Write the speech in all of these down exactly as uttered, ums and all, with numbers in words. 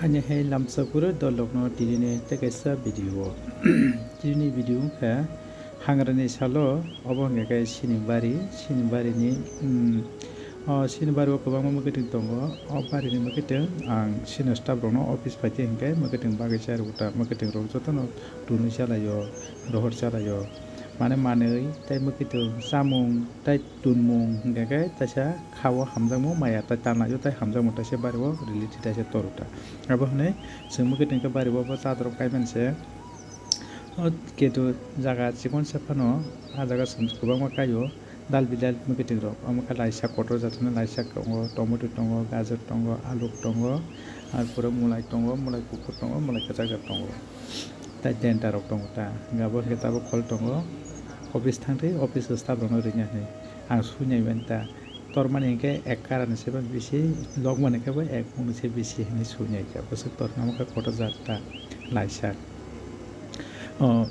Ani hai lamsa kuro dolokno tinini tei kaisa video. Tinini video wngkha hangrani salo, obo hwnkha khe sinibari, sinibarini, mm, o sinibari o kwbangma mwkhwtwng tongo. O barini mwkhwtwng ang sino staff rokno office phaikhe hinkhe mwkhwtwng bagwi charwkta, mwkhwtwng rok jotono tunwi chalaio, rohor chalaio, mane manwi tei mwkhwtwng chamung tei tunmung hingkha khe taisa kha-o hamjakmung maya tei tanlaio tei hamjakmung taisa bari-o related taisa torota. Abo hwnwi chwng mwkhwtwng khe bari-o bo chadorok kaiman se. O keto jaga chikonsa phano, ah jaga chwng kwbangma kaio dal bidal mwkhwtwng rok. Omo khe laisa kotor jatino, laisa tongo, tomato tongo, gajor tongo, aluk tongo, ar pore mwlai tongo, mwlai kuphur tongo, mwlai kwchajak tongo. Tei denta rok tongo ta. Hingke abo hingke tabuk hol tongo. Office thangtwi, office o staff rokno ringya hinwi ang suinai mani ta. Tormani hingke ek karani se bisi, logmani khe bo ek mungni se bisi hinwi suinai kha. Bwswk torna wngkha kotor jat ta, laisa. O,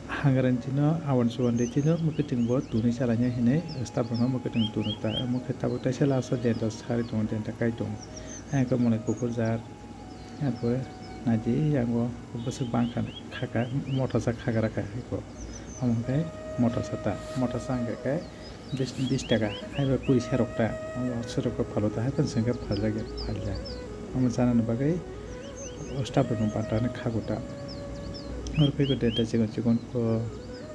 hangrani tino, awan suwan de tino, mwkhwtwng bo tunwi chalainai hinwi staff rokno mwkhwtwng tunu ta. Omo khe tabuk taisa last o denta sari tongo, denta kai tongo. Ayang khe mwnwi kuphur jat. Arpore naidi yango bwswk bangkha khaka, motha sa khagra kha haiko. Omo hwnkhe motha sa ta, motha sa hwnkhe khe bis, bis taka, haiba kuri serok ta, omo serok khe phalo ta, haiphano chwng khe phaljak ya, phaljak. Omo chanani bagwi staff rokno bantani khago ta. Oro phai khe denta chikon chikon ko,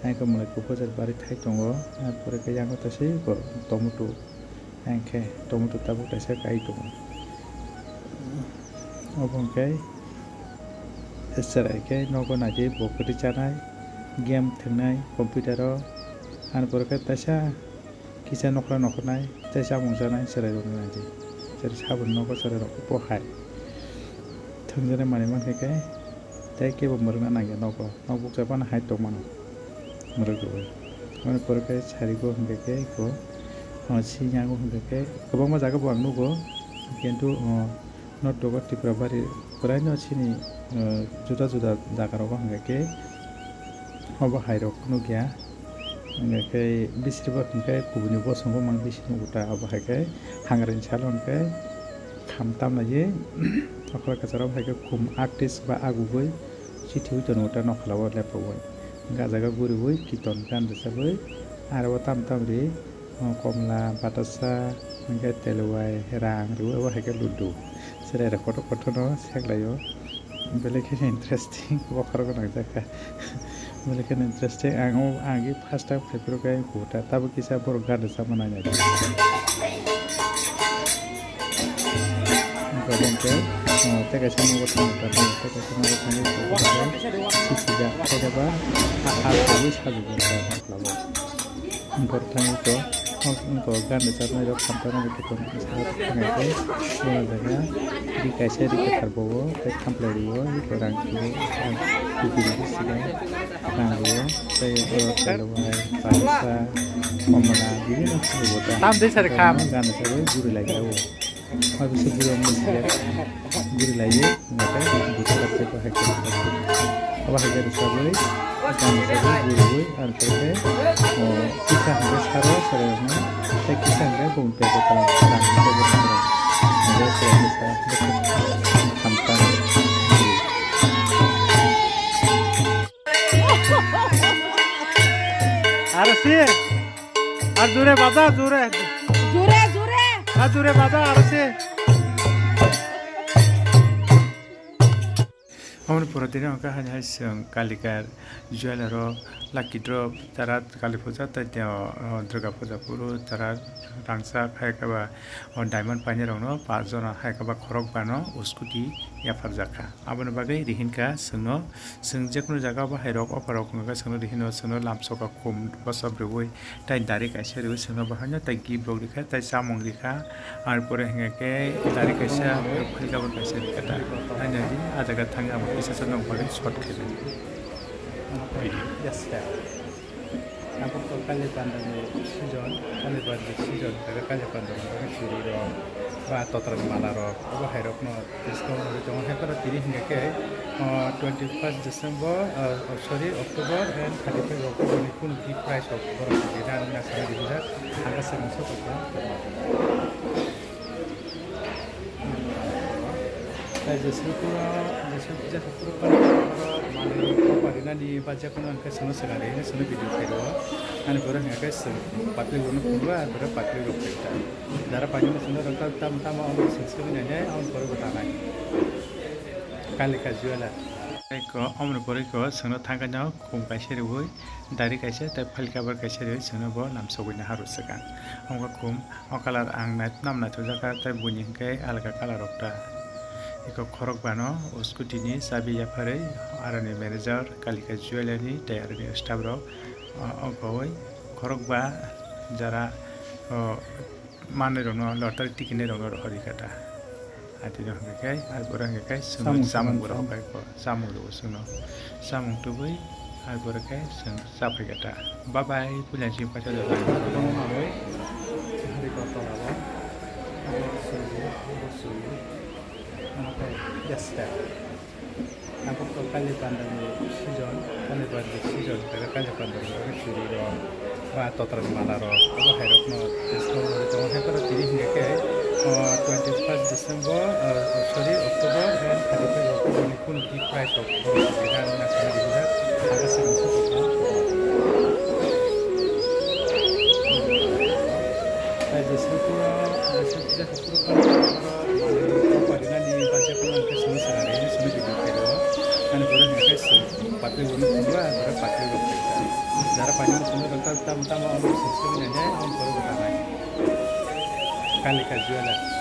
haikhe mwlai kuphur jat bari thai tongo, arpore khe yango ta se ko tomato. Hingkhe tomato tabuk kaisa kai tongo. Obo hwnkhe cherai khe nogo naidi bo kwtwi chanai, game thwngnai computer o, ani pore khe taisa kisa nokra nokra nai tei chamung chanai cherai rokni naidi. Cherai saboni nogo cherai rok bo hai thwngjaknai manwi mankha khe tei kebo mwrwkna nangya nogo. Nok bukcha phano hai tongmano mwrwk rwui. Aboni pore khe sarigo hwnkhe khe eko, o, sinyago hwnkhe khe kwbangma jaga bo ang nugo, kintu, o, north dogo Tripura bari kwraino chini, o, juda juda jaga rogo hwnkhe khe obo hai rok nukya. Hwnkhe khe bisirbo hwnkhe kubuni bosongo mang bisi nugo ta, obo hai khe hangrani salo hwnkhe kham tamlaiwi okra kwcharo hai khe khum artist ba agugwi. Chithiwi tongo ta nokhola o lepogwi. Hwnkhe ah jaga guriwi kiton gan rwchapwi aro o tam tam ri, o, komla, batasa, hwnkhe telwai, rang rwwi obo hai khe ludu. Cherai rok kotor kotor no seklaio. Belai kheno interesting bokhorok gwnang jakha. Belai kheno interesting ang o, ang first time phaiphuru khe huta tabuk kisa borok gan rwchapma nainai. Wngkha bangkhe, ah, tei kaisa nogo thangwi tongo, tei kaisa nogo thangwi tongo, tei sijak, tei khe ba ha, ha, ha, ha, sajak, sajak, sajak, sajak. Borok thangwi to, wngkha gan rwchapnai rok, khamtharnai rok, khe tongo, thangwi khe, bo jaga ri kaisa ri kwthar bowo, tei khamplai rio, ri kwrang rio, tei kupi ri sibai. Rang rio, tei oro telwai, paisa, komla, bibinno thangwi bo ta. Tam de sari kham. Gan rwchapwi guri lai kha o. Abo se guri omo sijak. Guri lai o, hwnkhe buthar tei bahai khe rwchapwi. Abo hai khe rwchapwi, gan rwchapwi, guriwi, ar khe, o, kisa hwnkhe saro, saro hwnkhe, tei kisa hwnkhe bumung tei bwkha rang, rang, tei bwkha rang. Hwnkhe sero kisa, bwkha khamtang. Aro se. Ar jore baja, jore. Jore, jore. Ar jore baja, aro se. Aboni pore tini hwnkha haini hai chwng Kalikar jewelry o lucky draw tara Kali puja tei tei o, o, Durga puja phuru tara rangchak hai khe ba o diamond painai rokno paanch jona hai khe ba khorok bano scooty yapharjak kha. Aboni bagwi rihinkha chwngno, chwng jekunu jaga o bahairok, opharok wngkha chwngno rihino, chwngno lamsoka khum bwsa brwi, tei dari kaisa rwi chwngno bahaino, tei gift rok rikha, tei chamung rikha, ar pore hwnkhe dari kaisa philgabon kaisa rikha ta. Haino di, ah jaga thangwi abo kisa sa nokbar shot khe. Video. Abo to Kali Pandani season, Kali Pandani season, kali Kali Pandani bagwi churi rok, ba totra mala rok, abo hai rok no discount rwi tongo. Hai phano tini hingkha khe, ah, twenty first December, ah, oh, sorry, October and thirty first October ni kunu ki price rok borok rina rwna sani rijak, ang khe swkang sok kha. Jeswk puro, jeswk, jeswk puro pano puro manwi kopa rinani ba jekono hwnkhe chwngno swkang ri hwnwi chwngno video khairwo. Ani pore hwnkhe chwng public rokno phunukgo, ani pore public rok phaikha. Jara painani chwngno rwngkha tamo tamo omo chwng swngwi nainai, aboni pore bo tanai. Kalika Jewellers. Eko, omoni pore eko chwngno thangkha no khum kaisa riwi, dari kaisa tei phalika bar kaisa riwi chwngno bo lamsogwi naharw swkang. Omo khum. O colour ang nai-, nam naithokjakha, tei buini hwnkhe alga colour rok ta. Eko khorokbano o scooty ni chabi yapharwi aroni manager Kalika Jewellery tei aroni staff rok, o, o goi khorokba jara, o, manwi rokno lottery ticket ni rokno rohorwi kha ta. Atino hwnkhe, ai bwrwi hwnkhe, samung, samung samung, borok samung. Samung rwgo chwngno. Samung tubui, ai bwrwi khe chwng chaphai kha ta. Bye bye, puila chini paisa rwgo. Omo manwi, hari kotor abo. Abo chwng, abo chwng. Omo khe, yes, sir. Abo khe kali pandani season, kali pandani season, kali pandani churi rok. Ba totra mala rok, abo hai rok no discount rwi tongo. Hai phano tini hwnkhe khe, ah, twenty first December, ah, sorry, October and thirty first October ni kuno ki price rok borok rwgwinai ang naisingna rwgwinai ang khe swrwng se tongkha. Tei jeswk phuru, jeswk, jeswk phuru khe borok manwi kopa rinani ba jephuru ang khe swrwng se rwgwinai ang khe swrwng video khairwo. Ani borok hwnkhe swrwng. Patwi bo nukho ba, borok patwi bo khaikha. Jara painani chwngno rwngkha tamo tamo omo chwng swngwi nainai, aboni pore bo tanai. Kalika Jewellers.